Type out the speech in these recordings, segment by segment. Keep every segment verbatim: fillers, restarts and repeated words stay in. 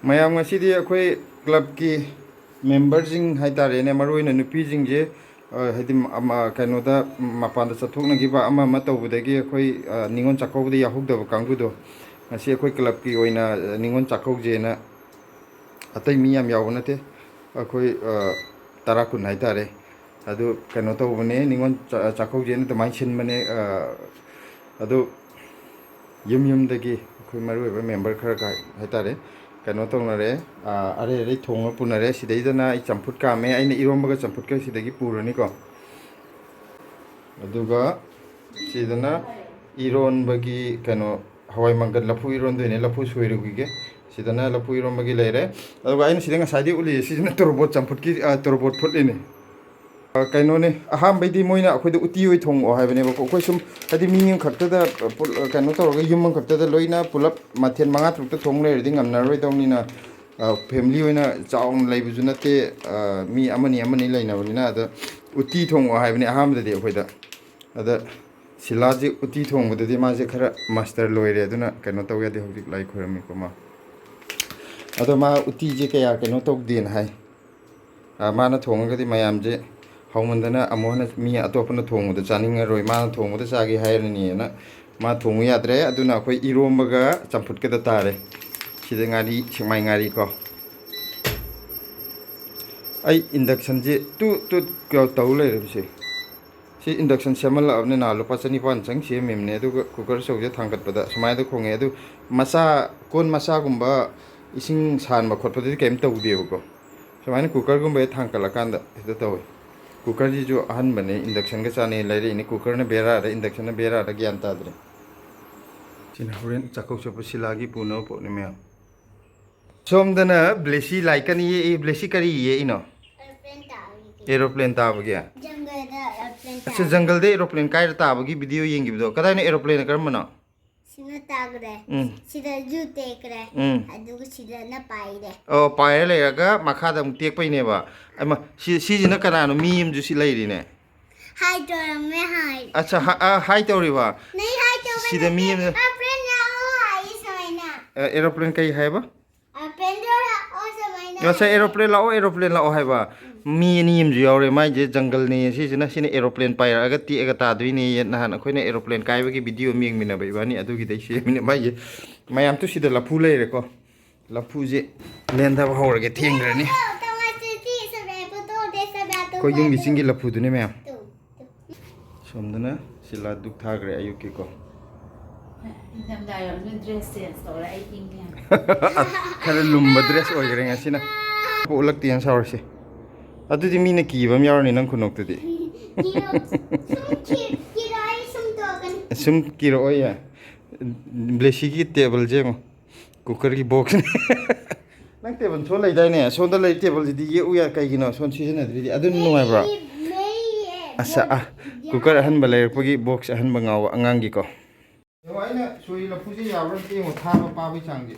ꯃꯌꯥꯝ, ꯉꯁꯤꯗꯤ ꯑꯩꯈꯣꯏ ꯀ꯭ꯂꯕꯀꯤ ꯃꯦꯝꯕꯔꯁꯤꯡ ꯍꯥꯏꯇꯥꯔꯦꯅꯦ, ꯃꯔꯨꯑꯣꯏꯅ ꯅꯨꯄꯤꯁꯤꯡꯁꯦ, ꯑ, ꯍꯥꯏꯗꯤ, ꯑꯃ, ꯀꯩꯅꯣꯗ, ꯃꯄꯥꯟꯗ ꯆꯠꯊꯣꯛꯅꯈꯤꯕ ꯑꯃ ꯑꯃ ꯇꯧꯕꯗꯒꯤ ꯑꯩꯈꯣꯏ, ꯑ, ꯅꯤꯉꯣꯜ ꯆꯥꯛꯀꯧꯕꯗ ꯌꯥꯎꯍꯧꯗꯕ ꯀꯥꯡꯕꯨꯗꯣ, ꯉꯁꯤ ꯑꯩꯈꯣꯏ ꯀ꯭ꯂꯕꯀꯤ ꯑꯣꯏꯅ, ꯑ, ꯅꯤꯉꯣꯜ ꯆꯥꯛꯀꯧꯁꯦꯅ, ꯑꯇꯩ ꯃꯤ ꯌꯥꯝ ꯌꯥꯎꯕ ꯅꯠꯇꯦ, ꯑꯩꯈꯣꯏ, ꯑ, ꯇꯔꯥ ꯀꯨꯟ ꯍꯥꯏꯇꯥꯔꯦ꯫ ꯑꯗꯨ ꯀꯩꯅꯣ ꯇꯧꯕꯅꯦ, ꯅꯤꯉꯣꯜ ꯆꯥ-, ꯆꯥꯛꯀꯧꯁꯦꯅ ꯑꯗꯨꯃꯥꯏꯅ ꯁꯤꯟꯕꯅꯦ꯫ ꯑ, ꯑꯗꯨ ꯌꯨꯝ ꯌꯨꯝꯗꯒꯤ ꯑꯩꯈꯣꯏ ꯃꯔꯨꯑꯣꯏꯕ ꯃꯦꯝꯕꯔ ꯈꯔ ꯈ-, ꯍꯥꯏꯇꯥꯔꯦ, ꯀꯩꯅꯣ ꯇꯧꯅꯔꯦ, ꯑ, ꯑꯔꯩ ꯑꯔꯩ ꯊꯣꯡꯉ ꯄꯨꯅꯔꯦ꯫ ꯁꯤꯗꯩꯗꯅ ꯑꯩ ꯆꯝꯐꯨꯠ ꯀꯥꯝꯃꯦ, ꯑꯩꯅ ꯏꯔꯣꯝꯕꯒ ꯆꯝꯐꯨꯠꯀ ꯁꯤꯗꯒꯤ ꯄꯨꯔꯅꯤꯀꯣ꯫ ꯑꯗꯨꯒ ꯁꯤꯗꯅ ꯏꯔꯣꯟꯕꯒꯤ ꯀꯩꯅꯣ, ꯍꯋꯥꯏ ꯃꯪꯒꯜ ꯂꯐꯨ ꯏꯔꯣꯟꯗꯣꯏꯅꯦ, ꯂꯐꯨ ꯁꯣꯏꯔꯨꯈꯤꯒꯦ꯫ ꯁꯤꯗꯅ ꯂꯐꯨ ꯏꯔꯣꯟꯕꯒꯤ ꯂꯩꯔꯦ꯫ ꯑꯗꯨꯒ ꯑꯩꯅ ꯁꯤꯗ ꯉꯁꯥꯏꯗꯩ ꯎꯠꯂꯤꯁꯦ, ꯁꯤꯁꯤꯅ ꯇꯣꯔꯣꯕꯣꯠ ꯆꯝꯐꯨꯠꯀꯤ, ꯑ, ꯇꯣꯔꯣꯕꯣꯠ ꯐꯨꯠꯂꯤꯅꯦ꯫ ꯑ, ꯀꯩꯅꯣꯅꯦ, ꯑꯍꯥꯟꯕꯩꯗꯤ ꯃꯣꯏꯅ ꯑꯩꯈꯣꯏꯗ ꯎꯇꯤ ꯑꯣꯏ ꯊꯣꯡꯉꯛꯑꯣ ꯍꯥꯏꯕꯅꯦꯕꯀꯣ꯫ ꯑꯩꯈꯣꯏ ꯁꯨꯝ, ꯍꯥꯏꯗꯤ, ꯃꯤ ꯑꯃꯈꯛꯇꯗ, ꯑ, ꯄꯨꯜ-, ꯑ, ꯀꯩꯅꯣ ꯇꯧꯔꯒ, ꯌꯨꯝ ꯑꯃꯈꯛꯇꯗ ꯂꯣꯏꯅ ꯄꯨꯂꯞ ꯃꯊꯦꯜ ꯃꯉꯥ ꯇꯔꯨꯛꯇ ꯊꯣꯡ ꯂꯩꯔꯗꯤ ꯉꯝꯅꯔꯣꯏꯗꯧꯅꯤꯅ, ꯑ, ꯐꯦꯃꯤꯂꯤ ꯑꯣꯏꯅ ꯆꯥꯎꯅ ꯂꯩꯕꯁꯨ ꯅꯠꯇꯦ, ꯑ, ꯃꯤ ꯑꯃꯅꯤ ꯑꯃꯅꯤ ꯂꯩꯅꯕꯅꯤꯅ꯫ ꯑꯗ ꯎꯇꯤ ꯊꯣꯡꯉꯛꯑꯣ ꯍꯥꯏꯕꯅꯦ ꯑꯍꯥꯟꯕꯗꯗꯤ ꯑꯩꯈꯣꯏꯗ꯫ ꯑꯗ ꯁꯤꯂꯥꯁꯦ ꯎꯇꯤ ꯊꯣꯡꯕꯗꯗꯤ ꯃꯥꯁꯦ ꯈꯔ ꯃꯥꯁꯇꯔ ꯂꯣꯏꯔꯦ, ꯑꯗꯨꯅ ꯀꯩꯅꯣ ꯇꯧ ꯌꯥꯗꯦ, ꯍꯧꯖꯤꯛ ꯂꯥꯏ ꯈꯣꯏꯔꯝꯃꯤꯀꯣ ꯃꯥ꯫ ꯑꯗꯣ ꯃꯥ ꯎꯇꯤꯁꯦ ꯀꯌꯥ ꯀꯩꯅꯣ ꯇꯧꯗꯦꯅ ꯍꯥꯏ꯫ ꯑ, ꯃꯥꯅ ꯊꯣꯡꯉꯒꯗꯤ ꯃꯌꯥꯝꯁꯦ ꯍꯧꯃꯟꯗꯅ ꯑꯃꯨꯛ ꯍꯟꯅ ꯃꯤ ꯑꯇꯣꯞꯄꯅ ꯊꯣꯡꯕꯗ ꯆꯥꯅꯤꯡꯉꯔꯣꯏ, ꯃꯥꯅ ꯊꯣꯡꯕꯗ ꯆꯥꯒꯦ ꯍꯥꯏꯔꯅꯤꯅ ꯃꯥ ꯊꯣꯡꯉꯨ ꯌꯥꯗ꯭ꯔꯦ꯫ ꯑꯗꯨꯅ ꯑꯩꯈꯣꯏ ꯏꯔꯣꯝꯕꯒ ꯆꯝꯐꯨꯠꯀꯗ ꯇꯥꯔꯦ꯫ ꯁꯤꯗ ꯉꯥꯔꯤ, ꯁꯦꯛꯃꯥꯏ ꯉꯥꯔꯤ ꯀꯣ꯫ ꯑꯩ ꯏꯟꯗꯛꯁꯟꯁꯦ ꯇꯨ ꯇꯨ ꯇꯧ ꯂꯩꯔꯦꯕꯁꯦ꯫ ꯁꯤ ꯏꯟꯗꯛꯁꯟ ꯁꯦꯝꯍꯜꯂꯛꯑꯕꯅꯤ, ꯅꯍꯥꯟ ꯂꯨꯄꯥ ꯆꯅꯤꯄꯥꯟ ꯆꯪ ꯁꯦꯝꯃꯤꯕꯅꯦ, ꯑꯗꯨꯒ ꯀꯨꯀꯔ ꯑꯆꯧꯕꯁꯦ ꯊꯥꯡꯒꯠꯄꯗ ꯁꯨꯃꯥꯏꯅ ꯈꯣꯡꯉꯦ꯫ ꯑꯗꯨ ꯃꯆꯥ, ꯀꯣꯟ ꯃꯆꯥꯒꯨꯝꯕ ꯏꯁꯤꯡ ꯁꯥꯍꯟꯕ ꯈꯣꯠꯄꯗꯗꯤ ꯀꯩꯝ ꯇꯧꯗꯦꯕꯀꯣ꯫ ꯁꯨꯃꯥꯏꯅ ꯀꯨꯀꯔꯒꯨꯝꯕ ꯍꯦꯛ ꯊꯥꯡꯒꯠꯂꯀꯥꯟꯗ ꯍꯦꯛꯇ ꯇꯧꯋꯤ꯫ ꯀꯨꯀꯔꯁꯤꯁꯨ ꯑꯍꯟꯕꯅꯦ, ꯏꯟꯗꯛꯁꯟꯒ ꯆꯥꯅꯩ ꯂꯩꯔꯛꯏꯅꯦ꯫ ꯀꯨꯀꯔꯅ ꯕꯦꯔꯥꯔ, ꯏꯟꯗꯛꯁꯟꯅ ꯕꯦꯔꯥꯔ ꯒ꯭ꯌꯥꯟ ꯇꯥꯗ꯭ꯔꯦ꯫ ꯁꯤꯅ ꯍꯣꯔꯦꯟ ꯆꯥꯛꯀꯧ ꯆꯠꯄ ꯁꯤꯂꯥꯒꯤ ꯄꯨꯅꯕ ꯄꯣꯠꯅꯤ ꯃꯌꯥꯝ꯫ ꯁꯣꯝꯗꯅ ꯕ꯭ꯂꯦꯁꯤ ꯂꯥꯏꯀꯟ ꯌꯦꯛꯏ꯫ ꯕ꯭ꯂꯦꯁꯤ ꯀꯔꯤ ꯌꯦꯛꯏꯅꯣ? ꯑꯦꯔꯣꯄ꯭ꯂꯦꯟ ꯇꯥꯕꯒꯤ꯫ ꯖꯪꯒꯜꯗ ꯑꯦꯔꯣꯄ꯭ꯂꯦꯟ ꯑꯁ, ꯇꯥꯕ꯫ ꯖꯪꯒꯜꯗ ꯑꯦꯔꯣꯄ꯭ꯂꯦꯟ ꯀꯥꯏꯔ ꯇꯥꯕꯒꯤ ꯚꯤꯗꯤꯑꯣ ꯌꯦꯡꯈꯤꯕꯗꯣ꯫ ꯀꯗꯥꯏꯅꯣ ꯑꯦꯔꯣꯄ꯭ꯂꯦꯟ, ꯀꯔꯝꯕꯅꯣ? ꯁꯤꯅ ꯇꯥꯈ꯭ꯔꯦ꯫ ꯎꯝ꯫ ꯁꯤꯗ ꯖꯨ ꯇꯦꯛꯈ꯭ꯔꯦ꯫ ꯎꯝ꯫ ꯑꯗꯨꯒ ꯁꯤꯗꯅ ꯄꯥꯏꯔꯦ꯫ ꯑꯣ, ꯄꯥꯏꯔ ꯂꯩꯔꯒ ꯃꯈꯥꯗ ꯑꯃꯨꯛ ꯇꯦꯛꯄꯩꯅꯦꯕ꯫ ꯑꯩꯃ, ꯁꯤ-, ꯁꯤꯁꯤꯅ ꯀꯅꯥꯅꯣ? ꯃꯤ ꯑꯃꯁꯨ ꯁꯤ ꯂꯩꯔꯤꯅꯦ꯫ ꯍꯥꯏ ꯇꯧꯔꯝꯃꯦ, ꯍꯥꯏ꯫ ꯑꯠꯆꯥ, ꯍꯥ-, ꯑ, ꯍꯥꯏ ꯇꯧꯔꯤꯕ? ꯅꯪ ꯍꯥꯏ ꯇꯧꯕ ꯁꯤꯗ ꯃꯤ ꯅꯠꯇꯦ꯫ ꯑꯃ ꯑꯦꯔꯣꯄ꯭ꯂꯦꯟ ꯂꯥꯛꯑꯣ ꯍꯥꯏꯌꯦ ꯁꯨꯃꯥꯏꯅ꯫ ꯑ, ꯑꯦꯔꯣꯄ꯭ꯂꯦꯟ ꯀꯩ ꯍꯥꯏꯕ? ꯑꯦꯔꯣꯄ꯭ꯂꯦꯟ ꯉꯁꯥꯏ aeroplane ꯂꯥꯛꯑꯣ, aeroplane ꯂꯥꯛꯑꯣ ꯍꯥꯏꯕ ꯃꯤ ꯑꯅꯤ ꯑꯃꯁꯨ ꯌꯥꯎꯔꯦ꯫ ꯃꯥꯏꯁꯦ ꯖꯪꯒꯜꯅꯦ ꯁꯤꯁꯤꯅ, ꯁꯤꯅ aeroplane ꯄꯥꯏꯔꯛꯑꯒ ꯇꯦꯛꯑꯒ ꯇꯥꯗꯣꯏꯅꯦꯌꯦ꯫ ꯅꯍꯥꯟ ꯑꯩꯈꯣꯏꯅ aeroplane ꯀꯥꯏꯕꯒꯤ video ꯑꯃ ꯌꯦꯡꯃꯤꯟꯅꯕ ꯏꯕꯥꯅꯤ, ꯑꯗꯨꯒꯤꯗꯩ ꯁꯦꯝꯃꯤꯅꯦ꯫ ꯃꯥꯏꯁꯦ ꯃꯌꯥꯝ ꯇꯨ ꯁꯤꯗ ꯂꯐꯨ ꯂꯩꯔꯦꯀꯣ, ꯂꯐꯨꯁꯦ ꯂꯦꯟꯊꯕ ꯍꯧꯔꯒꯦ, ꯊꯦꯡꯈ꯭ꯔꯅꯤ꯫ ꯑꯩꯈꯣꯏ ꯌꯨꯝꯒꯤ ꯆꯤꯡꯒꯤ ꯂꯐꯨꯗꯨꯅꯦ ꯃꯌꯥꯝ꯫ ꯁꯣꯝꯗꯅ ꯁꯤꯂꯥ ꯗꯨꯛ ꯊꯥꯈ꯭ꯔꯦ ꯑꯌꯨꯛꯀꯤꯀꯣ꯫ ꯏꯪꯊꯝꯊꯥ ꯌꯧꯔꯕꯅꯤꯅ dress change ꯇꯧꯔꯦ, ꯑꯩ ꯏꯪꯉꯦ꯫ ꯈꯔ ꯂꯨꯝꯕ dress ꯑꯣꯏꯈ꯭ꯔꯦ ꯉꯁꯤꯅ꯫ ꯄꯣꯛꯂꯛꯇꯦꯅ ꯁꯥꯎꯔꯁꯦ꯫ ꯑꯗꯨꯗꯤ ꯃꯤꯅ ꯀꯤꯕ ꯑꯃ ꯌꯥꯎꯔꯅꯤ ꯅꯪ ꯈꯨꯅꯣꯛꯇꯨꯗꯤ꯫ ꯁꯨꯝ ꯀꯤ- ꯀꯤꯔꯛꯑꯗꯤ ꯁꯨꯝ ꯇꯣꯛꯀꯅꯤ꯫ ꯁꯨꯝ ꯀꯤꯔꯛꯑꯣꯏꯌꯦ꯫ ꯕ꯭ꯂꯦꯁꯤꯒꯤ tableꯁꯦ ꯌꯦꯡꯉꯣ꯫ Cookerꯒꯤ boxꯅꯦ꯫ ꯅꯪ table ꯁꯣ ꯂꯩꯗꯥꯏꯅꯦ? ꯁꯣꯝꯗ ꯂꯩ tableꯁꯤꯗꯤ ꯌꯦꯛꯎ ꯌꯥ ꯀꯩꯒꯤꯅꯣ? ꯁꯣꯝ ꯁꯤꯖꯤꯟꯅꯗ꯭ꯔꯤꯗꯤ ꯑꯗꯨꯅ ꯅꯨꯡꯉꯥꯏꯕ꯭ꯔꯣ? ꯃꯩ- ꯃꯩ- ꯑꯁ ꯑꯥ, cooker ꯑꯍꯟꯕ ꯂꯩꯔꯛꯄꯒꯤ box ꯑꯍꯟꯕ ꯉꯥꯎꯕ ꯑꯉꯥꯡꯒꯤꯀꯣ꯫ ꯌꯦꯡꯉꯣ, ꯑꯩꯅ ꯁꯣꯔꯤ ꯂꯐꯨꯁꯦ ꯌꯥꯕ꯭ꯔꯥ ꯑꯝꯇ ꯌꯦꯡꯉꯣ, ꯊꯥꯕ ꯄꯥꯕꯒꯤ ꯆꯥꯡꯁꯦ꯫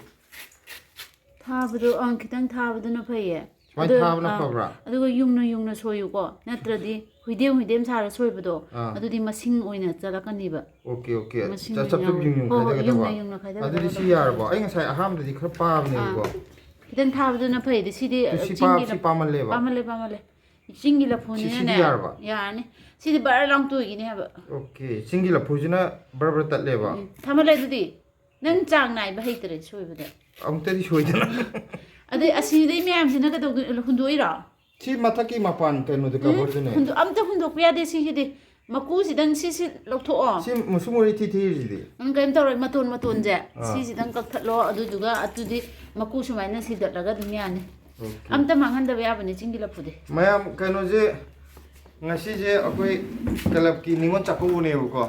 ꯊꯥꯕꯗꯣ ꯑꯪ ꯈꯤꯇꯪ ꯊꯥꯕꯗꯨꯅ ꯐꯩꯌꯦ꯫ ꯁꯨꯃꯥꯏꯅ ꯑꯗꯨ, ꯊꯥꯕꯅ ꯑꯥ, ꯐꯕ꯭ꯔꯥ? ꯑꯗꯨꯒ ꯌꯨꯡꯅ ꯌꯨꯡꯅ ꯁꯣꯏꯌꯨꯀꯣ, ꯅꯠꯇ꯭ꯔꯗꯤ ꯍꯨꯏꯗꯦꯝ ꯍꯨꯏꯗꯦꯝ ꯁꯥꯔ ꯁꯣꯏꯕꯗꯣ ꯑꯥ꯫ ꯑꯗꯨꯗꯤ ꯃꯁꯤꯡ ꯑꯣꯏꯅ ꯆꯠꯂꯛꯀꯅꯤꯕ꯫ Okay, okay. ꯃꯁꯤꯡ ꯆꯞ- ꯆꯞ ꯑꯣꯏꯅ ꯆꯞ ꯌꯨꯡ ꯌꯨꯡ ꯍꯣꯏ, ꯍꯣꯏ, ꯈꯥꯏꯗꯒꯗꯕ꯫ ꯌꯨꯡꯅ ꯌꯨꯡꯅ ꯈꯥꯏꯗꯒꯗꯕ ꯑꯗꯨꯗꯤ ꯁꯤ ꯑꯗꯨꯝ ꯌꯥꯔꯕꯣ? ꯇꯧꯔꯁꯤ꯫ ꯑꯩ ꯉꯁꯥꯏ ꯑꯍꯥꯟꯕꯗꯗꯤ ꯈꯔ ꯄꯥꯕꯅꯦꯕꯀꯣ꯫ ꯑꯥ꯫ ꯈꯤꯇꯪ ꯊꯥꯕꯗꯨꯅ ꯐꯩꯗꯤ ꯁꯤꯗꯤ ꯁꯤ ꯁꯤ ꯆꯤꯡꯒꯤ ꯄꯥ- ꯁꯤ ꯄꯥꯃꯜꯂꯦꯕ? ꯄꯥꯃꯜꯂꯦ, ꯄꯥꯃꯜꯂꯦ꯫ ꯁꯤ- ꯁꯤꯗꯤ ꯌꯥꯔꯕ? ꯌꯥꯔꯅꯤ꯫ ꯁꯤꯗꯤ ꯕꯔ ꯂꯥꯎ ꯇꯣꯏꯒꯤꯅꯤ ꯍꯥꯏꯕ꯫ Okay, ꯆꯤꯡꯒꯤ ꯂꯐꯨꯁꯤꯅ ꯕꯔ ꯕꯔ ꯇꯠꯂꯦꯕ? ꯎꯝ, ꯊꯝꯃꯜꯂꯦ ꯑꯗꯨꯗꯤ꯫ ꯅꯪ ꯆꯥꯡ ꯅꯥꯏꯕ ꯍꯩꯇ꯭ꯔꯦ ꯁꯣꯏꯕꯗ꯫ ꯑꯃꯨꯛꯇꯗꯤ ꯁꯣꯏꯗꯅ꯫ ꯑꯗꯩ ꯑꯁꯤꯗꯩ ꯃꯌꯥꯝꯁꯤꯅ ꯀꯩꯗꯧꯗꯣꯏ, ꯍꯨꯟꯗꯣꯛꯏꯔꯣ? ꯁꯤ ꯃꯊꯛꯀꯤ ꯃꯄꯥꯟ ꯀꯩꯅꯣꯗꯣ, ꯎꯝ, coverꯗꯨꯅꯦ꯫ ꯍꯨꯟꯗꯣꯛ-, ꯑꯝꯇ ꯍꯨꯟꯗꯣꯛꯄ ꯌꯥꯗꯦ ꯁꯤꯒꯤꯗꯤ꯫ ꯃꯀꯨꯁꯤꯗꯪ ꯁꯤꯁꯤ ꯂꯧꯊꯣꯛꯑꯣ꯫ ꯁꯤ ꯃꯨꯁꯨꯝ ꯃꯨꯔꯤ ꯊꯤ ꯊꯤꯔꯤꯁꯤꯗꯤ꯫ ꯅꯪ ꯀꯩꯝ ꯇꯧꯔꯣꯏ, ꯃꯇꯣꯟ ꯃꯇꯣꯟꯁꯦ ꯑꯥ꯫ ꯁꯤꯁꯤꯗꯪ ꯀꯛꯊꯠꯂꯣ, ꯑꯗꯨꯗꯨꯒ ꯑꯗꯨꯗꯤ ꯃꯀꯨ ꯁꯨꯃꯥꯏꯅ ꯁꯤꯗꯠꯂꯒ ꯑꯗꯨꯝ ꯌꯥꯅꯤ꯫ Okay. ꯑꯝꯇ ꯃꯥꯡꯍꯟꯗꯕ ꯌꯥꯕꯅꯦ ꯆꯤꯡꯒꯤ ꯂꯐꯨꯗꯤ꯫ ꯃꯌꯥꯝ ꯀꯩꯅꯣꯁꯦ, ꯉꯁꯤꯁꯦ ꯑꯩꯈꯣꯏ clubꯀꯤ ꯅꯤꯉꯣꯜ ꯆꯥꯛꯀꯧꯕꯅꯦꯕꯀꯣ꯫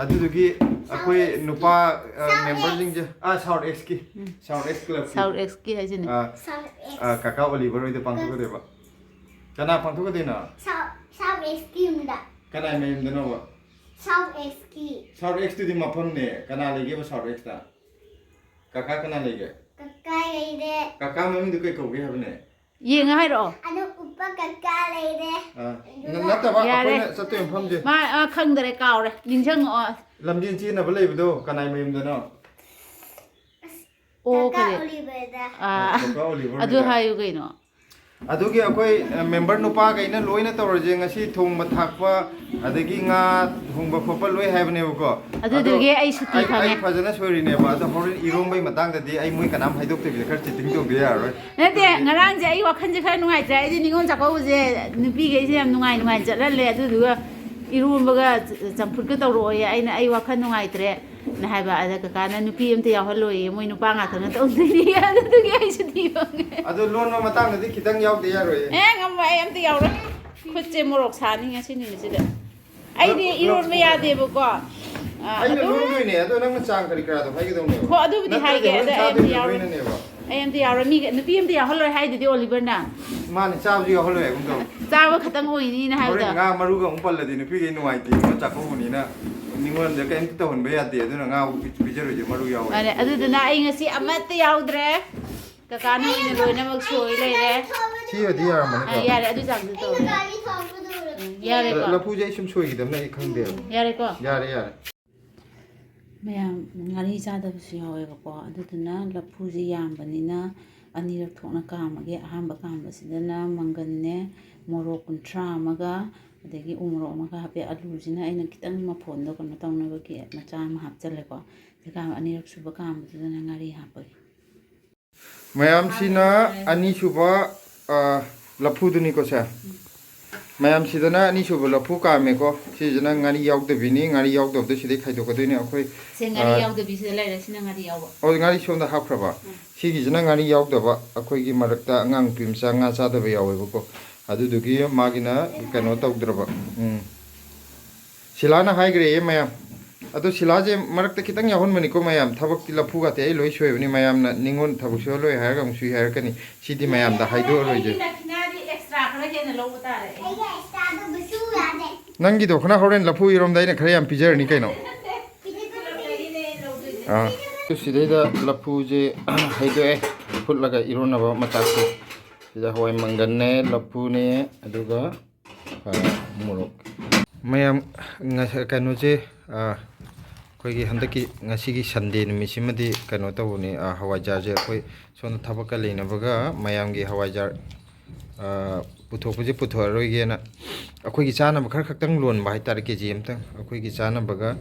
ꯑꯗꯨꯗꯨꯒꯤ ꯑꯩꯈꯣꯏ ꯅꯨꯄꯥ, ꯑ, memberꯁꯤꯡꯁꯦ, ꯑꯥ, South Xꯀꯤ, South X clubꯀꯤ꯫ South Xꯀꯤ ꯍꯥꯏꯁꯤꯅꯦ꯫ ꯑꯥ, ꯑꯥ, ꯀꯀꯥ Oliver ꯍꯣꯏꯗ ꯄꯥꯡꯊꯣꯛꯀꯗꯣꯏꯕ꯫ ꯀꯅꯥ ꯄꯥꯡꯊꯣꯛꯀꯗꯣꯏꯅꯣ? South Xꯀꯤ ꯌꯨꯝꯗ꯫ ꯀꯅꯥꯏ ꯃꯌꯨꯝꯗꯅꯣꯕ? South Xꯀꯤ꯫ South Xꯇꯨꯗꯤ ꯃꯐꯝꯅꯦ꯫ ꯀꯅꯥ ꯂꯩꯒꯦꯕ South Xꯇ? ꯀꯀꯥ ꯀꯅꯥ ꯂꯩꯒꯦ? ꯀꯀꯥ ꯂꯩꯔꯦ꯫ ꯀꯀꯥ ꯃꯃꯤꯡꯗꯨ ꯀꯩ ꯀꯧꯒꯦ ꯍꯥꯏꯕꯅꯦ? ꯌꯦꯡꯉ ꯍꯥꯏꯔꯛꯑꯣ꯫ ꯑꯗꯨ ꯎꯞꯄ ꯀꯀꯥ ꯂꯩꯔꯦ꯫ ꯑꯥ, ꯅ-, ꯅꯠꯇꯕ, ꯌꯥꯔꯦ꯫ ꯑꯩꯈꯣꯏꯅ ꯆꯠꯇꯣꯏ ꯃꯐꯝꯁꯦ꯫ ꯃꯥ, ꯑ, ꯈꯪꯗꯔꯦ, ꯀꯥꯎꯔꯦ꯫ ꯅꯤꯡꯁꯤꯡꯉꯛꯑꯣ꯫ ꯂꯝꯖꯦꯟ ꯆꯦꯟꯅꯕ ꯂꯩꯕꯗꯣ ꯀꯅꯥꯏ ꯃꯌꯨꯝꯗꯅꯣ? ꯑꯣ, ꯀꯀꯥ ꯀꯔꯤ? ꯑꯣꯂꯤꯚꯔꯗ꯫ ꯑꯥ, ꯀꯀꯥ ꯑꯣꯂꯤꯚꯔ ꯑꯗꯨ ꯃꯦꯗꯥꯝ꯫ ꯍꯥꯏꯌꯨ ꯀꯩꯅꯣ꯫ ꯑꯗꯨꯒꯤ ꯑꯩꯈꯣꯏ ꯑ, ꯃꯦꯝꯕꯔ ꯅꯨꯄꯥꯈꯩꯅ ꯂꯣꯏꯅ ꯇꯧꯔꯁꯦ꯫ ꯉꯁꯤ ꯊꯣꯡꯕ ꯊꯥꯛꯄ, ꯑꯗꯒꯤ ꯉꯥ ꯊꯣꯡꯕ ꯈꯣꯠꯄ ꯂꯣꯏ ꯍꯥꯏꯕꯅꯦꯕꯀꯣ꯫ ꯑꯗꯣ ꯑꯗꯨꯗꯨꯒꯤ ꯑꯩ ꯁꯨꯇꯤ ꯑꯩ, ꯐꯪꯉꯦ꯫ ꯑꯩ ꯐꯖꯅ ꯁꯣꯏꯔꯤꯅꯦꯕ꯫ ꯑꯗꯣ ꯍꯣꯔꯦꯟ ꯏꯔꯣꯝꯕꯩ ꯃꯇꯥꯡꯗꯗꯤ ꯑꯩ ꯃꯣꯏ ꯀꯅꯥꯝ ꯍꯥꯏꯗꯣꯛꯇꯕꯤꯗ ꯈꯔ ꯆꯤꯇꯤꯡ ꯇꯧꯗ ꯌꯥꯔꯔꯣꯏ꯫ ꯅꯠꯇꯦ, ꯉꯔꯥꯡꯁꯦ ꯑꯩ ꯋꯥꯈꯜꯁꯦ ꯈꯔ ꯅꯨꯡꯉꯥꯏꯇ꯭ꯔꯦ꯫ ꯑꯩꯗꯤ ꯅꯤꯉꯣꯜ ꯆꯥꯛꯀꯧꯕꯁꯦ ꯅꯨꯄꯤꯈꯩꯁꯦ ꯌꯥꯝ ꯅꯨꯡꯉꯥꯏ ꯅꯨꯡꯉꯥꯏꯅ ꯆꯠꯍꯜꯂꯦ, ꯑꯗꯨꯗꯨꯒ ꯏꯔꯣꯝꯕꯒ ꯆ-, ꯆꯝꯐꯨꯠꯀ ꯇꯧꯔꯛꯑꯣꯌꯦ꯫ ꯑꯩꯅ ꯑꯩ ꯋꯥꯈꯜ ꯅꯨꯡꯉꯥꯏꯇ꯭ꯔꯦꯅ ꯍꯥꯏꯕ꯫ ꯑꯗ ꯀꯀꯥꯅ ꯅꯨꯄꯤ ꯑꯝꯇ ꯌꯥꯎꯍꯜꯂꯣꯏꯌꯦ, ꯃꯣꯏ ꯅꯨꯄꯥ ꯉꯥꯛꯇꯅ ꯇꯧꯗꯣꯏꯅꯤ꯫ ꯑꯗꯨꯗꯨꯒꯤ ꯑꯩ ꯁꯨꯇꯤ ꯐꯪꯉꯦ꯫ ꯑꯗꯣ ꯂꯣꯟꯕ ꯃꯇꯥꯡꯗꯗꯤ ꯈꯤꯇꯪ ꯌꯥꯎꯗꯦ ꯌꯥꯔꯣꯏꯌꯦ꯫ ꯑꯦ, ꯉꯝꯃꯣꯏ, ꯑꯩ ꯑꯝꯇ ꯌꯥꯎꯔꯣꯏ꯫ ꯈꯨꯠꯁꯦ ꯃꯣꯔꯣꯛ ꯁꯥꯅꯤ ꯉꯁꯤ ꯅꯨꯃꯤꯠꯁꯤꯗ꯫ ꯑꯩꯗꯤ ꯏꯔꯣꯟꯕ ꯌꯥꯗꯦꯕꯀꯣ꯫ ꯑꯥ, ꯑꯩꯅ ꯑꯗꯨꯝ ꯂꯣꯟꯗꯣꯏꯅꯦ, ꯑꯗꯣ ꯅꯪꯅ ꯆꯥꯡ ꯀꯔꯤ ꯀꯔꯥꯗꯣ ꯍꯥꯏꯒꯗꯧꯅꯦꯕ꯫ ꯍꯣ, ꯑꯗꯨꯕꯨꯗꯤ ꯅꯠꯇ꯭ꯔꯗꯤ ꯍꯥꯏꯒꯦ, ꯍꯣꯔꯦꯟ ꯑꯗꯣ ꯑꯩ ꯑꯝꯇ ꯆꯥꯗꯣꯏꯅꯦ ꯌꯥꯎꯔꯣꯏ꯫ ꯅꯣꯏꯅꯅꯦꯕ꯫ ꯑꯩ ꯑꯝꯇ ꯌꯥꯎꯔꯣꯏ꯫ ꯃꯤꯒ-, ꯅꯨꯄꯤ ꯑꯝꯇ ꯌꯥꯎꯍꯜꯂꯣꯏ ꯍꯥꯏꯗꯨꯗꯤ ꯑꯣꯂꯤꯚꯔꯅ? ꯃꯥꯅꯦ, ꯆꯥꯕꯁꯨ ꯌꯥꯎꯍꯜꯂꯣꯏ ꯍꯥꯏꯒꯨꯝ ꯇꯧ꯫ ꯆꯥꯕ ꯈꯛꯇꯪ ꯑꯣꯏꯅꯤꯅ ꯍꯣꯔꯦꯟ ꯍꯥꯏꯕꯗꯣ꯫ ꯉꯥ ꯃꯔꯨꯒ ꯑꯃꯨꯛ ꯄꯜꯂꯗꯤ ꯅꯨꯄꯤꯈꯩ ꯅꯨꯡꯉꯥꯏꯇꯦ, ꯆꯥꯛꯀꯧꯕꯅꯤꯅ ꯅꯤꯉꯣꯟꯗ ꯀꯩꯝꯇ ꯇꯧꯍꯟꯕ ꯌꯥꯗꯦ, ꯑꯗꯨꯅ ꯉꯥ ꯄꯤ-, ꯄꯤꯖꯔꯣꯏꯁꯦ, ꯃꯔꯨ ꯌꯥꯎꯋꯦ꯫ ꯃꯥꯅꯦ, ꯑꯗꯨꯗꯨꯅ ꯑꯩ ꯉꯁꯤ ꯑꯃꯠꯇ ꯌꯥꯎꯗ꯭ꯔꯦ꯫ ꯀꯀꯥꯅ ꯑꯣꯏꯅ ꯂꯣꯏꯅꯃꯛ ꯁꯣꯏ ꯂꯩꯔꯦ꯫ ꯁꯤ ꯑꯣꯏꯔꯗꯤ ꯌꯥꯔꯝꯃꯅꯤꯀꯣ? ꯑꯥ, ꯌꯥꯔꯦ, ꯑꯗꯨ ꯆꯥꯡꯁꯨ ꯇꯧꯔꯦ꯫ ꯒꯥꯔꯤ ꯊꯧꯕꯗꯨ ꯎꯔꯦ꯫ ꯎꯝ, ꯌꯥꯔꯦꯀꯣ? ꯂꯐꯨꯁꯦ ꯑꯩ ꯁꯨꯝ ꯁꯣꯏꯈꯤꯗꯕꯅꯦ, ꯑꯩ ꯈꯪꯗꯦꯕ꯫ ꯌꯥꯔꯦꯀꯣ? ꯌꯥꯔꯦ, ꯌꯥꯔꯦ꯫ ꯃꯌꯥꯝ ꯉꯥꯔꯤ ꯆꯥꯗꯕꯁꯨ ꯌꯥꯎꯋꯦꯕꯀꯣ, ꯑꯗꯨꯗꯨꯅ ꯂꯐꯨꯁꯦ ꯌꯥꯝꯕꯅꯤꯅ ꯑꯅꯤꯔꯛ ꯊꯣꯛꯅ ꯀꯥꯝꯃꯒꯦ꯫ ꯑꯍꯥꯟꯕ ꯀꯥꯝꯕꯁꯤꯗꯅ ꯃꯪꯒꯟꯅꯦ, ꯃꯣꯔꯣꯛ ꯀꯨꯟꯊ꯭ꯔꯥ ꯑꯃꯒ, ꯑꯗꯒꯤ ꯎ ꯃꯣꯔꯣꯛ ꯑꯃꯒ ꯍꯥꯞꯄꯦ꯫ ꯑꯂꯨꯁꯤꯅ ꯑꯩꯅ ꯈꯤꯇꯪ ꯃꯐꯣꯟꯗꯣ ꯀꯩꯅꯣ ꯇꯧꯅꯕꯒꯤ ꯃꯆꯥ ꯑꯃ ꯍꯥꯞꯆꯜꯂꯦꯀꯣ꯫ ꯑꯗꯨꯒ ꯑꯅꯤꯔꯛ ꯁꯨꯕ ꯀꯥꯝꯕꯗꯨꯗꯅ ꯉꯥꯔꯤ ꯍꯥꯞꯄꯒꯦ꯫ ꯃꯌꯥꯝꯁꯤꯅ ꯑꯅꯤꯁꯨꯕ, ꯑ, ꯂꯐꯨꯗꯨꯅꯤꯀꯣ ꯁꯦ꯫ ꯃꯌꯥꯝꯁꯤꯗꯅ ꯑꯅꯤꯁꯨꯕ ꯂꯐꯨ ꯀꯥꯝꯃꯦꯀꯣ꯫ ꯁꯤꯁꯤꯅ ꯉꯥꯔꯤ ꯌꯥꯎꯗꯕꯤꯅꯤ꯫ ꯉꯥꯔꯤ ꯌꯥꯎꯗꯕꯗꯣ ꯁꯤꯗꯩ ꯈꯥꯏꯗꯣꯛꯀꯗꯣꯏꯅꯦ ꯑꯩꯈꯣꯏ꯫ ꯁꯦ, ꯉꯥꯔꯤ ꯑ, ꯌꯥꯎꯗꯕꯤꯁꯤꯗ ꯂꯩꯔꯦ, ꯁꯤꯅ ꯉꯥꯔꯤ ꯌꯥꯎꯕ꯫ ꯑꯣ, ꯉꯥꯔꯤ ꯁꯣꯝꯗ ꯍꯥꯞꯈ꯭ꯔꯕ꯫ ꯁꯤꯒꯤꯁꯤꯅ ꯉꯥꯔꯤ ꯌꯥꯎꯗꯕ, ꯑꯩꯈꯣꯏꯒꯤ ꯃꯔꯛꯇ ꯑꯉꯥꯡ ꯅꯨꯄꯤ ꯃꯆꯥ ꯉꯥ ꯆꯥꯗꯕ ꯌꯥꯎꯋꯦꯕꯀꯣ꯫ ꯑꯗꯨꯗꯨꯒꯤ ꯃꯥꯒꯤꯅ ꯀꯩꯅꯣ ꯇꯧꯗ꯭ꯔꯕ꯫ ꯎꯝ꯫ ꯁꯤꯂꯥꯅ ꯍꯥꯏꯈ꯭ꯔꯦꯌꯦ ꯃꯌꯥꯝ꯫ ꯑꯗꯣ ꯁꯤꯂꯥꯁꯦ ꯃꯔꯛꯇ ꯈꯤꯇꯪ ꯌꯥꯎꯍꯟꯕꯅꯤꯀꯣ ꯃꯌꯥꯝ꯫ ꯊꯕꯛꯇꯤ ꯂꯐꯨꯒꯥꯇꯤ ꯑꯩ ꯂꯣꯏ ꯁꯣꯏꯕꯅꯤ꯫ ꯃꯌꯥꯝꯅ ꯅꯤꯉꯣꯜ ꯊꯕꯛ ꯁꯨꯍꯜꯂꯣꯏ ꯍꯥꯏꯔꯒ ꯑꯃꯨꯛ ꯁꯨꯏ ꯍꯥꯏꯔꯛꯀꯅꯤ꯫ ꯁꯤꯗꯤ ꯃꯌꯥꯝꯗ ꯍꯥꯏꯗꯣꯛꯑꯔꯣꯏꯁꯦ꯫ ꯑꯩꯒꯤ ꯗꯈꯤꯅꯥꯗꯤ ꯑꯦꯛꯁꯇ꯭ꯔꯥ ꯈꯔ ꯍꯦꯟꯅ ꯂꯧꯕ ꯇꯥꯔꯦ ꯑꯩ꯫ ꯑꯩꯒꯤ ꯑꯦꯛꯁꯇ꯭ꯔꯥꯗꯨ ꯕꯨꯁꯨ ꯌꯥꯗꯦ꯫ ꯅꯪꯒꯤꯗꯣ ꯈꯅ ꯍꯣꯔꯦꯟ ꯂꯐꯨ ꯏꯔꯣꯝꯗ ꯑꯩꯅ ꯈꯔ ꯌꯥꯝ ꯄꯤꯖꯔꯅꯤ ꯀꯩꯅꯣ꯫ ꯄꯨꯂꯞꯇꯒꯤꯅꯦ ꯂꯧꯗꯣꯏꯁꯦ꯫ ꯑꯥ, ꯁꯤꯗꯩꯗ ꯂꯐꯨꯁꯦ ꯍꯩꯗꯣꯛꯑꯦ, ꯐꯨꯠꯂꯒ ꯏꯔꯣꯟꯅꯕ ꯃꯆꯥꯛꯁꯦ꯫ ꯁꯤꯗ ꯍꯋꯥꯏ ꯃꯪꯒꯟꯅꯦ, ꯂꯐꯨꯅꯦ, ꯑꯗꯨꯒ, ꯑꯥ, ꯃꯣꯔꯣꯛ꯫ ꯃꯌꯥꯝ, ꯉꯁ-, ꯀꯩꯅꯣꯁꯦ, ꯑꯥ, ꯑꯩꯈꯣꯏꯒꯤ ꯍꯟꯗꯛꯀꯤ ꯉꯁꯤꯒꯤ ꯁꯟꯗꯦ ꯅꯨꯃꯤꯠꯁꯤꯃꯗꯤ ꯀꯩꯅꯣ ꯇꯧꯕꯅꯤ, ꯑ, ꯍꯋꯥꯏꯖꯥꯔꯁꯦ ꯑꯩꯈꯣꯏ ꯁꯣꯝꯗ ꯊꯕꯛꯀ ꯂꯩꯅꯕꯒ ꯃꯌꯥꯝꯒꯤ ꯍꯋꯥꯏꯖꯥꯔ, ꯑ, ꯄꯨꯊꯣꯛꯄꯁꯦ ꯄꯨꯊꯣꯛꯑꯔꯣꯏꯒꯦꯅ ꯑꯩꯈꯣꯏꯒꯤ ꯆꯥꯅꯕ ꯈꯔ ꯈꯛꯇꯪ ꯂꯣꯟꯕ ꯍꯥꯏꯇꯥꯔꯦ, ꯀꯦ ꯖꯤ ꯑꯃꯇꯪ ꯑꯩꯈꯣꯏꯒꯤ ꯆꯥꯅꯕꯒ,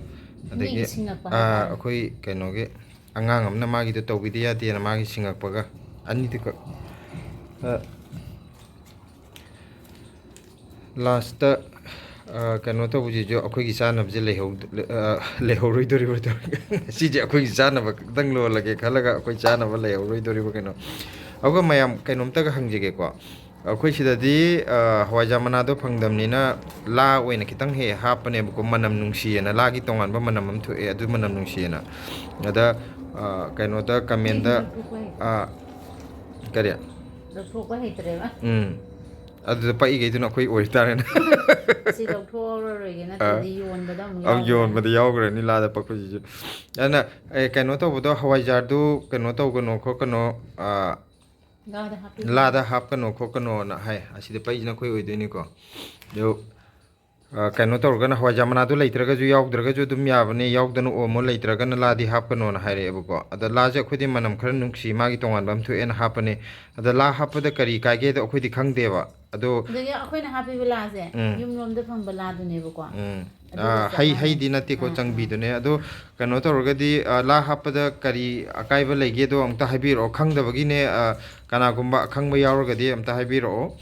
ꯑꯗꯒꯤ, ꯃꯤꯒꯤ ꯁꯤꯡꯉꯛꯄ ꯑ, ꯍꯥꯏꯇꯥꯔꯦ꯫ ꯑꯩꯈꯣꯏ ꯀꯩꯅꯣꯒꯤ ꯑꯉꯥꯡ ꯑꯃꯅ ꯃꯥꯒꯤꯗꯣ ꯇꯧꯕꯤꯗ ꯌꯥꯗꯦꯅ ꯃꯥꯒꯤ ꯁꯤꯡꯉꯛꯄꯒ ꯑꯅꯤꯗꯨꯈꯛ, ꯑ, ꯂꯥꯁꯇ, ꯑ, ꯀꯩꯅꯣ ꯇꯧꯕꯁꯤꯁꯨ ꯑꯩꯈꯣꯏꯒꯤ ꯆꯥꯅꯕꯁꯦ ꯂꯩꯍꯧ-, ꯑ, ꯂꯩꯍꯧꯔꯣꯏꯗꯣꯔꯤꯕ꯫ ꯁꯤꯁꯦ ꯑꯩꯈꯣꯏꯒꯤ ꯆꯥꯅꯕ ꯈꯛꯇꯪ ꯂꯣꯜꯂꯒꯦ ꯈꯜꯂꯒ ꯑꯩꯈꯣꯏ ꯆꯥꯅꯕ ꯂꯩꯍꯧꯔꯣꯏꯗꯣꯔꯤꯕ ꯀꯩꯅꯣ꯫ ꯑꯗꯨꯒ ꯃꯌꯥꯝ ꯀꯩꯅꯣꯝꯇꯒ ꯍꯪꯖꯒꯦꯀꯣ꯫ ꯑꯩꯈꯣꯏ ꯁꯤꯗꯗꯤ, ꯑ, ꯍꯋꯥꯏꯖꯥꯔ ꯃꯅꯥꯗꯣ ꯐꯪꯗꯕꯅꯤꯅ ꯂꯥ ꯑꯣꯏꯅ ꯈꯤꯇꯪ ꯍꯦꯛ ꯍꯥꯞꯄꯅꯦꯕꯀꯣ, ꯃꯅꯝ ꯅꯨꯡꯁꯤꯌꯦꯅ, ꯂꯥꯒꯤ ꯇꯣꯉꯥꯟꯕ ꯃꯅꯝ ꯑꯃ ꯊꯣꯛꯑꯦ, ꯑꯗꯨ ꯃꯅꯝ ꯅꯨꯡꯁꯤꯌꯦꯅ꯫ ꯑꯗ, ꯑ, ꯀꯩꯅꯣꯗ ꯀꯃꯦꯟꯗ, ꯑ, ꯀꯔꯤ? ꯂꯧꯊꯣꯛꯄ ꯍꯩꯇ꯭ꯔꯦꯕ꯫ ꯎꯝ꯫ ꯑꯗꯨꯗ ꯄꯛꯏꯈꯩꯗꯨꯅ ꯑꯩꯈꯣꯏ ꯑꯣꯏꯇꯥꯔꯦꯅꯦ꯫ ꯁꯤ ꯂꯧꯊꯣꯛꯍꯧꯔꯔꯣꯏꯒꯦ, ꯅꯠꯇ꯭ꯔꯗꯤ ꯑꯥ꯫ ꯌꯣꯟꯕꯗ ꯑꯃꯨꯛ ꯑꯃꯨꯛ ꯌꯥꯎꯈ꯭ꯔꯅꯤ꯫ ꯌꯣꯟꯕꯗ ꯌꯥꯎꯈ꯭ꯔꯅꯤ ꯂꯥꯗ ꯄꯛꯄꯁꯤꯁꯨ꯫ ꯑꯗꯨꯅ, ꯑꯦ, ꯀꯩꯅꯣ ꯇꯧꯕꯗꯣ, ꯍꯋꯥꯏꯖꯥꯔꯗꯨ ꯀꯩꯅꯣ ꯇꯧꯒꯅꯣ ꯈꯣꯠꯀꯅꯣ, ꯑꯥ, ꯂꯥꯗ ꯍꯥꯞꯄꯤꯒꯅꯨ꯫ ꯂꯥꯗ ꯍꯥꯞꯀꯅꯣ ꯈꯣꯠꯀꯅꯣꯅ ꯍꯥꯏ꯫ ꯑꯁꯤꯗ ꯄꯛꯏꯁꯤꯅ ꯑꯩꯈꯣꯏ ꯑꯣꯏꯗꯣꯏꯅꯤꯀꯣ꯫ ꯑꯗꯨ, ꯑ, ꯀꯩꯅꯣ ꯇꯧꯔꯒꯅ ꯍꯋꯥꯏꯖꯥꯔ ꯃꯅꯥꯗꯣ ꯂꯩꯇ꯭ꯔꯒꯁꯨ ꯌꯥꯎꯗ꯭ꯔꯒꯁꯨ ꯑꯗꯨꯝ ꯌꯥꯕꯅꯦ, ꯌꯥꯎꯗꯅ ꯑꯣꯝꯃꯣ, ꯂꯩꯇ꯭ꯔꯒꯅ ꯂꯥꯗꯤ ꯍꯥꯞꯀꯅꯣꯅ ꯍꯥꯏꯔꯛꯑꯦꯕꯀꯣ꯫ ꯑꯗ ꯂꯥꯁꯦ ꯑꯩꯈꯣꯏꯗꯤ ꯃꯅꯝ ꯈꯔ ꯅꯨꯡꯁꯤ, ꯃꯥꯒꯤ ꯇꯣꯉꯥꯟꯕ ꯑꯃ ꯊꯣꯛꯑꯦꯅ ꯍꯥꯞꯄꯅꯦ꯫ ꯑꯗ ꯂꯥ ꯍꯥꯞꯄꯗ ꯀꯔꯤ ꯀꯥꯏꯒꯦꯗꯣ ꯑꯩꯈꯣꯏꯗꯤ ꯈꯪꯗꯦꯕ꯫ ꯑꯗꯣ ꯑꯗꯒꯤ ꯑꯩꯈꯣꯏꯅ ꯍꯥꯞꯄꯤꯕ ꯂꯥꯁꯦ ꯎꯝ꯫ ꯌꯨꯝꯂꯣꯝꯗ ꯐꯪꯕ ꯂꯥꯗꯨꯅꯦꯕꯀꯣ꯫ ꯎꯝ꯫ ꯑꯗꯨꯒ ꯑꯥ, ꯆꯞ ꯍꯩ, ꯃꯥꯟꯅꯩ꯫ ꯍꯩꯗꯤ ꯅꯠꯇꯦꯀꯣ, ꯑꯥ, ꯑꯥ꯫ ꯆꯪꯕꯤꯗꯨꯅꯦ꯫ ꯑꯗꯣ ꯀꯩꯅꯣ ꯇꯧꯔꯒꯗꯤ, ꯑ, ꯂꯥ ꯍꯥꯞꯄꯗ ꯀꯔꯤ ꯑꯀꯥꯏꯕ ꯂꯩꯒꯦꯗꯣ ꯑꯝꯇ ꯍꯥꯏꯕꯤꯔꯛꯑꯣ꯫ ꯈꯪꯗꯕꯒꯤꯅꯦ, ꯑ, ꯀꯅꯥꯒꯨꯝꯕ ꯑꯈꯪꯕ ꯌꯥꯎꯔꯒꯗꯤ ꯑꯝꯇ ꯍꯥꯏꯕꯤꯔꯛꯑꯣ꯫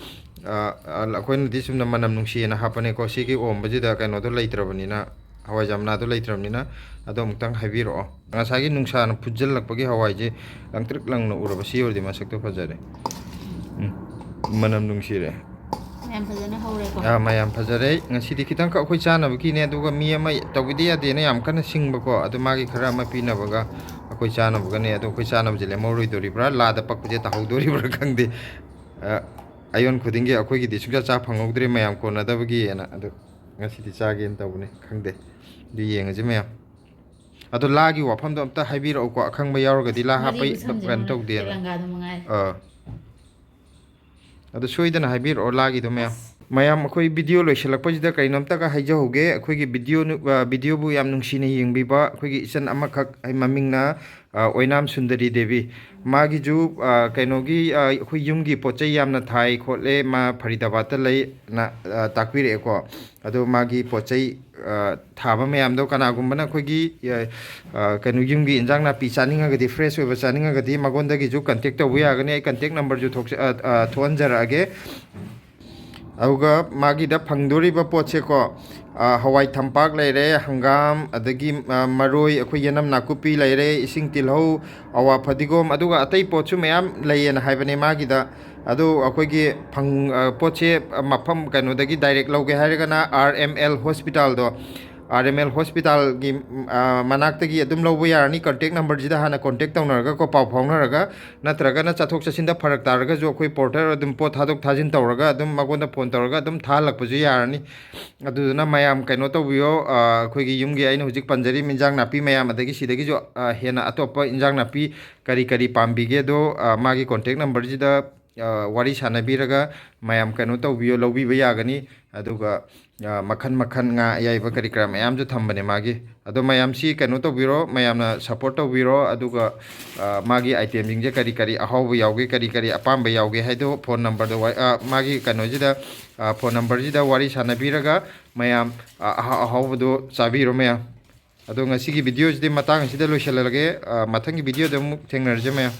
ꯑ, ꯑ, ꯑꯩꯈꯣꯏꯅꯗꯤ ꯆꯨꯝꯅ ꯃꯅꯝ ꯅꯨꯡꯁꯤꯌꯦꯅ ꯍꯥꯞꯄꯅꯦꯀꯣ꯫ ꯁꯤꯒꯤ ꯑꯣꯝꯕꯁꯤꯗ ꯀꯩꯅꯣꯗꯣ ꯂꯩꯇ꯭ꯔꯕꯅꯤꯅ, ꯍꯋꯥꯏꯖꯥꯔ ꯃꯅꯥꯗꯣ ꯂꯩꯇ꯭ꯔꯕꯅꯤꯅ, ꯑꯗꯣ ꯑꯃꯨꯛꯇꯪ ꯍꯥꯏꯕꯤꯔꯛꯑꯣ꯫ ꯉꯁꯥꯏꯒꯤ ꯅꯨꯡꯁꯥꯅ ꯐꯨꯠꯖꯜꯂꯛꯄꯒꯤ ꯍꯋꯥꯏꯁꯦ ꯂꯪꯇ꯭ꯔꯤꯛ ꯂꯪꯅ ꯎꯔꯕ, ꯁꯤ ꯑꯣꯏꯔꯗꯤ ꯃꯁꯛꯇꯣ ꯐꯖꯔꯦ꯫ ꯎꯝ, ꯃꯅꯝ ꯅꯨꯡꯁꯤꯔꯦ꯫ ꯃꯌꯥꯝ ꯐꯖꯅ ꯍꯧꯔꯦꯀꯣ? ꯑꯥ, ꯃꯌꯥꯝ ꯐꯖꯔꯦ꯫ ꯉꯁꯤꯗꯤ ꯈꯤꯇꯪꯈꯛ ꯑꯩꯈꯣꯏ ꯆꯥꯅꯕꯒꯤꯅꯦ, ꯑꯗꯨꯒ ꯃꯤ ꯑꯃ ꯇꯧꯕꯤꯗ ꯌꯥꯗꯦꯅ ꯌꯥꯝ ꯀꯟꯅ ꯁꯤꯡꯕꯀꯣ, ꯑꯗꯨ ꯃꯥꯒꯤ ꯈꯔ ꯑꯃ ꯄꯤꯅꯕꯒ ꯑꯩꯈꯣꯏ ꯆꯥꯅꯕꯒꯅꯦ꯫ ꯑꯗꯣ ꯑꯩꯈꯣꯏ ꯆꯥꯅꯕꯁꯦ ꯂꯦꯝꯍꯧꯔꯣꯏꯗꯣꯔꯤꯕ꯭ꯔꯥ, ꯂꯥꯗ ꯄꯛꯄꯁꯦ ꯇꯥꯍꯧꯗꯣꯔꯤꯕ꯭ꯔꯥ ꯈꯪꯗꯦ꯫ ꯑ, ꯑꯌꯣꯟ ꯈꯨꯗꯤꯡꯒꯤ ꯑꯩꯈꯣꯏꯒꯤꯗꯤ ꯁꯨꯡꯆꯥ ꯆꯥ ꯐꯪꯍꯧꯗ꯭ꯔꯦ ꯃꯌꯥꯝ ꯀꯣꯟꯅꯗꯕꯒꯤꯅ꯫ ꯑꯗꯣ ꯉꯁꯤꯗꯤ ꯆꯥꯒꯦꯅ ꯇꯧꯕꯅꯦ, ꯈꯪꯗꯦ꯫ ꯑꯗꯨ ꯌꯦꯡꯉꯁꯤ ꯃꯌꯥꯝ꯫ ꯑꯗꯣ ꯂꯥꯒꯤ ꯋꯥꯐꯝꯗꯣ ꯑꯝꯇ ꯍꯥꯏꯕꯤꯔꯛꯎꯀꯣ, ꯑꯈꯪꯕ ꯌꯥꯎꯔꯒꯗꯤ ꯂꯥ ꯍꯥꯞꯄ ꯃꯔꯤꯕꯨ ꯁꯝꯖꯤꯟꯅ ꯀꯩꯅꯣ ꯇꯧꯗꯦꯅ꯫ ꯇꯦꯂꯪꯒꯥꯗꯣ ꯃꯉꯥꯏꯔꯦ꯫ ꯑꯥ꯫ ꯑꯗꯨ ꯁꯣꯏꯗꯅ ꯍꯥꯏꯕꯤꯔꯛꯑꯣ ꯂꯥꯒꯤꯗꯣ ꯃꯌꯥꯝ꯫ ꯑꯁ, ꯃꯌꯥꯝ, ꯑꯩꯈꯣꯏ ꯚꯤꯗꯤꯑꯣ ꯂꯣꯏꯁꯤꯜꯂꯛꯄꯁꯤꯗ ꯀꯩꯅꯣꯝꯇꯒ ꯍꯥꯏꯖꯍꯧꯒꯦ꯫ ꯑꯩꯈꯣꯏꯒꯤ ꯚꯤꯗꯤꯑꯣ ꯅꯨ-, ꯑ, ꯚꯤꯗꯤꯑꯣꯕꯨ ꯌꯥꯝ ꯅꯨꯡꯁꯤꯅ ꯌꯦꯡꯕꯤꯕ ꯑꯩꯈꯣꯏꯒꯤ ꯏꯆꯟ ꯑꯃꯈꯛ, ꯑꯩ ꯃꯃꯤꯡꯅ, ꯑ, ꯑꯣꯏꯅꯥꯝ ꯁꯨꯟꯗꯔꯤ ꯗꯦꯕꯤ꯫ ꯃꯥꯒꯤꯁꯨ, ꯑ, ꯀꯩꯅꯣꯒꯤ, ꯑ, ꯑꯩꯈꯣꯏ ꯌꯨꯝꯒꯤ ꯄꯣꯠ ꯆꯩ ꯌꯥꯝꯅ ꯊꯥꯏ ꯈꯣꯠꯂꯦ, ꯃꯥ ꯐꯔꯤꯗꯥꯕꯥꯗꯇ ꯂꯩꯅ, ꯑ, ꯇꯥꯛꯄꯤꯔꯛꯑꯦꯀꯣ꯫ ꯑꯗꯣ ꯃꯥꯒꯤ ꯄꯣꯠ ꯆꯩ, ꯑ, ꯊꯥꯕ ꯃꯌꯥꯝꯗꯣ ꯀꯅꯥꯒꯨꯝꯕꯅ ꯑꯩꯈꯣꯏꯒꯤ, ꯑ, ꯑ, ꯀꯩꯅꯣ, ꯌꯨꯝꯒꯤ ꯏꯟꯖꯥꯡ ꯅꯥꯄꯤ ꯆꯥꯅꯤꯡꯉꯒꯗꯤ, ꯐ꯭ꯔꯦꯁ ꯑꯣꯏꯕ ꯆꯥꯅꯤꯡꯉꯒꯗꯤ ꯃꯉꯣꯟꯗꯒꯤꯁꯨ ꯀꯟꯇꯦꯛ ꯇꯧꯕ ꯌꯥꯒꯅꯤ꯫ ꯑꯩ ꯀꯟꯇꯦꯛ ꯅꯝꯕꯔꯁꯨ ꯊꯣꯛꯆ-, ꯑ, ꯑ, ꯊꯣꯛꯍꯟꯖꯔꯛꯑꯒꯦ꯫ ꯑꯗꯨꯒ ꯃꯥꯒꯤꯗ ꯐꯪꯗꯣꯔꯤꯕ ꯄꯣꯠꯁꯦꯀꯣ, ꯑ, ꯍꯋꯥꯏ ꯊꯝꯄꯥꯛ ꯂꯩꯔꯦ, ꯍꯪꯒꯥꯝ, ꯑꯗꯒꯤ, ꯑ, ꯃꯔꯣꯏ, ꯑꯩꯈꯣꯏ ꯌꯦꯅꯝ ꯅꯥꯀꯨꯞꯄꯤ ꯂꯩꯔꯦ, ꯏꯁꯤꯡ ꯇꯤꯜꯍꯧ, ꯑꯋꯥ ꯐꯗꯤꯒꯣꯝ, ꯑꯗꯨꯒ ꯑꯇꯩ ꯄꯣꯠꯁꯨ ꯃꯌꯥꯝ ꯂꯩꯌꯦꯅ ꯍꯥꯏꯕꯅꯦ ꯃꯥꯒꯤꯗ꯫ ꯑꯗꯨ ꯑꯩꯈꯣꯏꯒꯤ ꯐꯪ-, ꯑ, ꯄꯣꯠꯁꯦ ꯃꯐꯝ ꯀꯩꯅꯣꯗꯒꯤ ꯗꯥꯏꯔꯦꯛ ꯂꯧꯒꯦ ꯍꯥꯏꯔꯒꯅ ꯑꯥꯔ ꯑꯦꯝ ꯑꯦꯜ ꯍꯣꯁꯄꯤꯇꯥꯜꯗꯣ, ꯑꯥꯔ ꯑꯦꯝ ꯑꯦꯜ ꯍꯣꯁꯄꯤꯇꯥꯜꯒꯤ, ꯑ, ꯃꯅꯥꯛꯇꯒꯤ ꯑꯗꯨꯝ ꯂꯧꯕ ꯌꯥꯔꯅꯤ꯫ ꯀꯟꯇꯦꯛ ꯅꯝꯕꯔꯁꯤꯗ ꯍꯥꯟꯅ ꯀꯣꯟꯇꯦꯛ ꯇꯧꯅꯔꯒꯀꯣ, ꯄꯥꯎ ꯐꯥꯎꯅꯔꯒ, ꯅꯠꯇ꯭ꯔꯒꯅ ꯆꯠꯊꯣꯛ ꯆꯠꯁꯤꯟꯗ ꯐꯔꯛ ꯇꯥꯔꯒꯁꯨ ꯑꯩꯈꯣꯏ ꯄꯣꯔꯇꯔ ꯑꯗꯨꯝ ꯄꯣꯠ ꯊꯥꯗꯣꯛ ꯊꯥꯖꯤꯟ ꯇꯧꯔꯒ ꯑꯗꯨꯝ ꯃꯉꯣꯟꯗ ꯐꯣꯟ ꯇꯧꯔꯒ ꯑꯗꯨꯝ ꯊꯥꯍꯜꯂꯛꯄꯁꯨ ꯌꯥꯔꯅꯤ꯫ ꯑꯗꯨꯗꯨꯅ ꯃꯌꯥꯝ ꯀꯩꯅꯣ ꯇꯧꯕꯤꯌꯣ, ꯑ, ꯑꯩꯈꯣꯏꯒꯤ ꯌꯨꯝꯒꯤ ꯑꯩꯅ ꯍꯧꯖꯤꯛ ꯄꯟꯖꯔꯤꯕ ꯏꯟꯖꯥꯡ ꯅꯥꯄꯤ ꯃꯌꯥꯝ, ꯑꯗꯒꯤ ꯁꯤꯗꯒꯤꯁꯨ, ꯑ, ꯍꯦꯟꯅ ꯑꯇꯣꯞꯄ ꯏꯟꯖꯥꯡ ꯅꯥꯄꯤ ꯀꯔꯤ ꯀꯔꯤ ꯄꯥꯝꯕꯤꯒꯦꯗꯣ, ꯑ, ꯃꯥꯒꯤ ꯀꯣꯟꯇꯦꯛ ꯅꯝꯕꯔꯁꯤꯗ, ꯑ, ꯋꯥꯔꯤ ꯁꯥꯟꯅꯕꯤꯔꯒ ꯃꯌꯥꯝ ꯀꯩꯅꯣ ꯇꯧꯕꯤꯌꯣ, ꯂꯧꯕꯤꯕ ꯌꯥꯒꯅꯤ꯫ ꯑꯗꯨꯒ, ꯑ, ꯃꯈꯟ ꯃꯈꯟ ꯉꯥ ꯑꯌꯥꯏꯕ ꯀꯔꯤ ꯀꯔꯥ ꯃꯌꯥꯝꯁꯨ ꯊꯝꯕꯅꯦ ꯃꯥꯒꯤ꯫ ꯑꯗꯣ ꯃꯌꯥꯝꯁꯤ ꯀꯩꯅꯣ ꯇꯧꯕꯤꯔꯣ, ꯃꯌꯥꯝꯅ ꯁꯞꯄꯣꯔꯠ ꯇꯧꯕꯤꯔꯣ꯫ ꯑꯗꯨꯒ, ꯑ, ꯃꯥꯒꯤ ꯑꯥꯏꯇꯦꯝꯁꯤꯡꯁꯦ ꯀꯔꯤ ꯀꯔꯤ ꯑꯍꯥꯎꯕ ꯌꯥꯎꯒꯦ, ꯀꯔꯤ ꯀꯔꯤ ꯑꯄꯥꯝꯕ ꯌꯥꯎꯒꯦ ꯍꯥꯏꯗꯣ ꯐꯣꯟ ꯅꯝꯕꯔꯗ ꯋꯥ-, ꯑ, ꯃꯥꯒꯤ ꯀꯩꯅꯣꯁꯤꯗ, ꯑ, ꯐꯣꯟ ꯅꯝꯕꯔꯁꯤꯗ ꯋꯥꯔꯤ ꯁꯥꯟꯅꯕꯤꯔꯒ ꯃꯌꯥꯝ, ꯑ, ꯑꯍꯥꯎ ꯑꯍꯥꯎꯕꯗꯣ ꯆꯥꯕꯤꯔꯣ ꯃꯌꯥꯝ꯫ ꯑꯗꯣ ꯉꯁꯤꯒꯤ ꯚꯤꯗꯤꯑꯣꯁꯤꯗꯤ ꯃꯇꯥꯡ ꯑꯁꯤꯗ ꯂꯣꯏꯁꯤꯜꯂꯒꯦ꯫ ꯑ, ꯃꯊꯪꯒꯤ ꯚꯤꯗꯤꯑꯣꯗ ꯑꯃꯨꯛ ꯊꯦꯡꯅꯔꯁꯦ ꯃꯌꯥꯝ꯫